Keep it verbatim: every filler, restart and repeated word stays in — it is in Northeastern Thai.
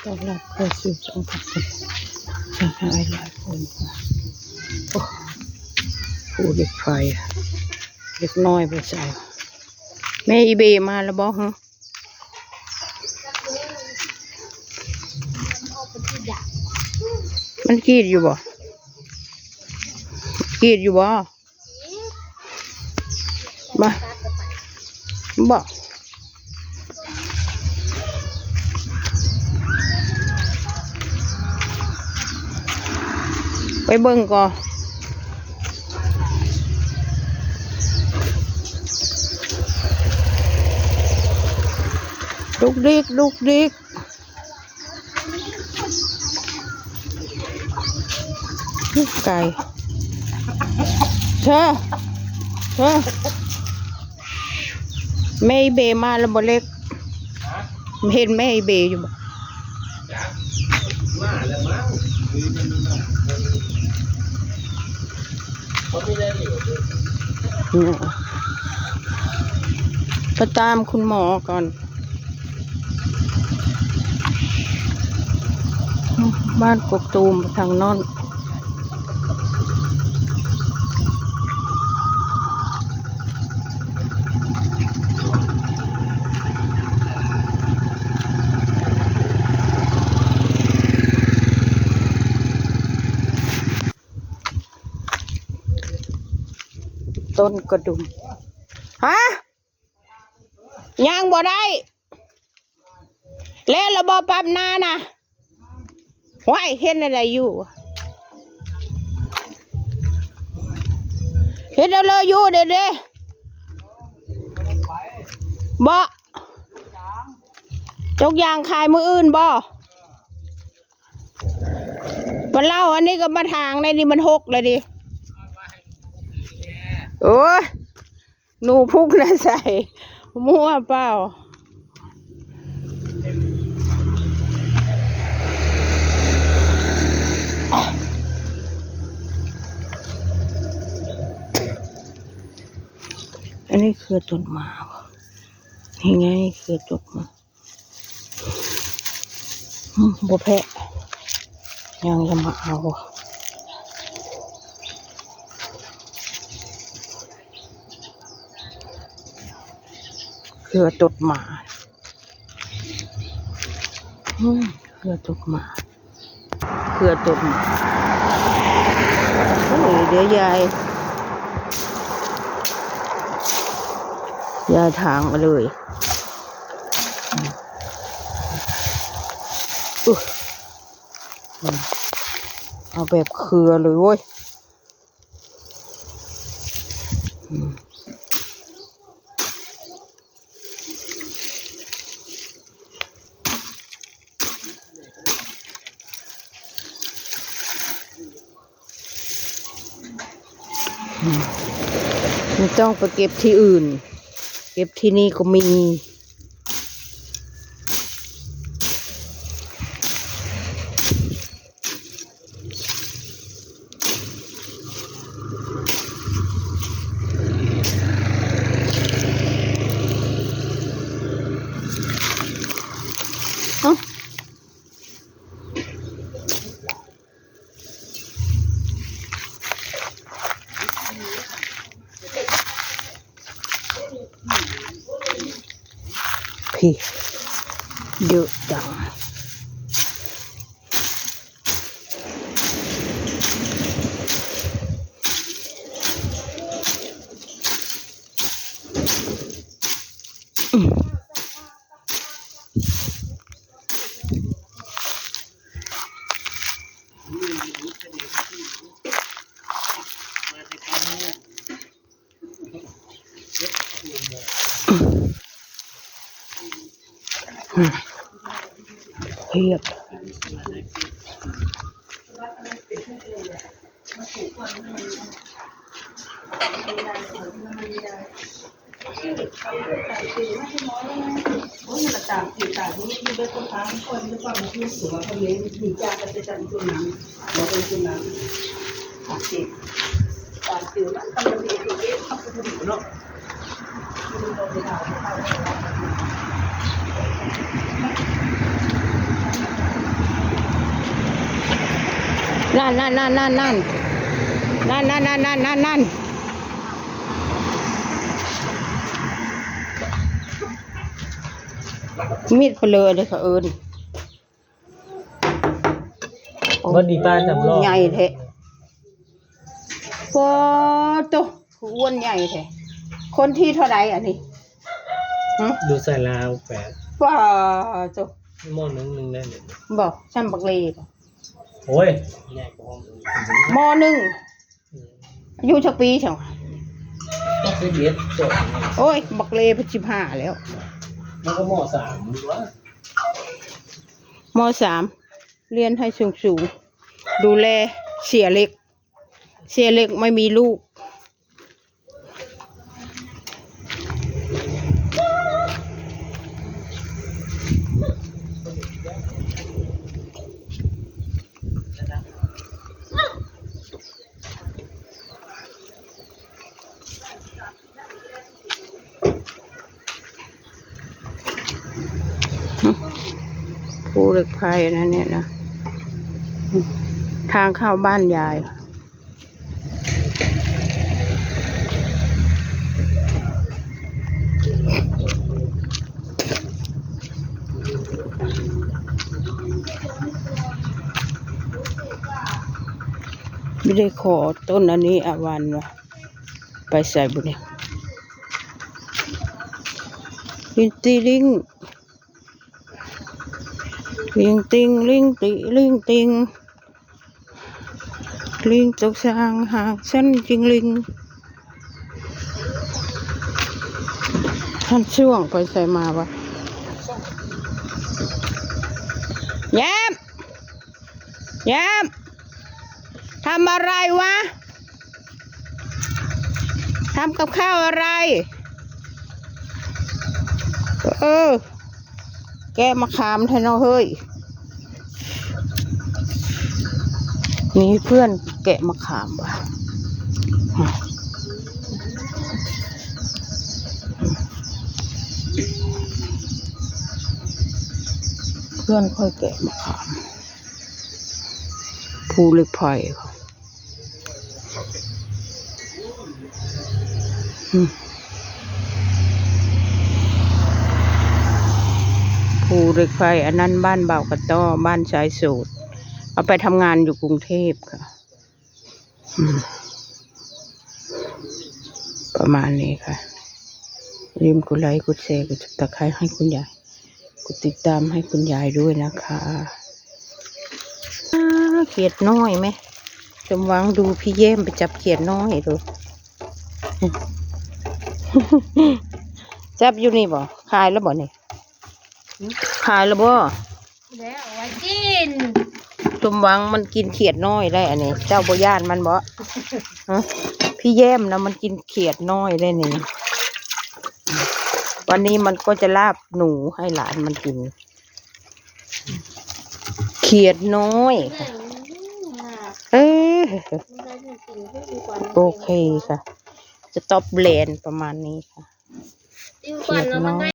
ต้อนรับเข้าสู่ช่องพักผ่อนจากนายหลายคน โอ้ ภูเหล็กไฟ เด็กน้อยไปใส่ แม่อีเบมาแล้วบอกฮะ มันกรีดอยู่บ่ กรีดอยู่บ่ บ่ บ่ ไปเบิ่งก่อน ดุกดิก ดุกดิก ไก่ เธอ เธอ แม่อีเบมาแล้วบ่เล็ก เห็นแม่อีเบอยู่บ่ ไปตามคุณหมอก่อน บ้านกกตูมทางโน้น ต้นกระดุม ฮะ ย่างบ่ได้ แล้วระบบปรับหน้านะ ว้าย เห็นอะไรอยู่ เห็นอะไรอยู่เด้เด้ บ่ จกยางขายมื้ออื่นบ่ มาเล่าอันนี้ก็มาทางในนี่มันหกเลยดิ โอ้ย หนูพุกนะใส่ มั่วเปล่า อันนี้คือต้นหมาก นี่ไงคือต้นหมาก อืม บ่แพ้ ยังจะมาเอา เครือตดหมา อืม เครือตดหมา เครือตดหมา โอ้ย เดี๋ยวยาย ยายถางมาเลย อุ๊ย เอาแบบเครือเลยเว้ย อืม อืม ไม่ต้องไปเก็บที่อื่น เก็บที่นี่ก็มี เอ้า พี่ เยอะจัง เพียบ เ นั่นนั่นนั่นนั่นนั่นนั่นนั่นนั่นนั่นนั่นนั่น มีดเปลือยเลยค่ะเอิญ บ่ดีป้าจำลอง ใหญ่แท้ ปอโต อ้วนใหญ่แท้ คนที่เท่าไหร่อันนี้ หึ ดูใส่ลาวแปด ปอโต หม้อหนึ่งหนึ่งได้เลย บอก ช่ำบักเลบอก โอ้ย หม้อหนึ่ง อายุจักปีเจ้า ก็สิบเอ็ด โอ้ย บักเลเป็นสิบห้าแล้ว มันก็ ม.สาม วะ ม.สาม เรียนให้สูงๆ ดูแลเสียเล็ก เสียเล็กไม่มีลูก ภูเหล็กไฟนะเนี่ยนะ ทางเข้าบ้านยาย ไม่ได้ขอต้นอันนี้อาวันวะ ไปใส่บุญเนี่ย ลิงติลิง ลิงติง ลิงติ ลิงติง ลิงตกสางหากฉันจิงลิง ท่านช่วงไปใส่มาวะ แย้ม แย้ม ทำอะไรวะ ทำกับข้าวอะไร เออ แกะมะขามแท้เนาะเฮ้ย มีเพื่อนแกะมะขามว่ะ เพื่อนค่อยแกะมะขาม ภูเหล็กไฟค่ะ อืม ภูเหล็กไฟ อันนั้นบ้านบ่าวกระต้อ บ้านชายโสด เอาไปทำงานอยู่กรุงเทพฯค่ะ อืม ประมาณนี้ค่ะ อย่าลืมกดไลค์ กดแชร์ กด Subscribe ให้คุณยาย กดติดตามให้คุณยายด้วยนะคะ อ่า เขียดน้อยไหม สมหวังดูพี่แย้มไปจับเขียดน้อยดู จับอยู่นี่บ่ ขายแล้วบ่นี่ ขายแล้วบ่ แล้วเอาไว้กิน สมหวังมันกินเขียดน้อยได้อันนี้ เจ้าบ่ย่านมันบ่ ฮะ พี่แย้มนะมันกินเขียดน้อยได้นี่ วันนี้มันก็จะลาบหนูให้หลานมันกิน เขียดน้อย เออ โอเคค่ะ Stop Brand ประมาณนี้ค่ะ เขียดน้อย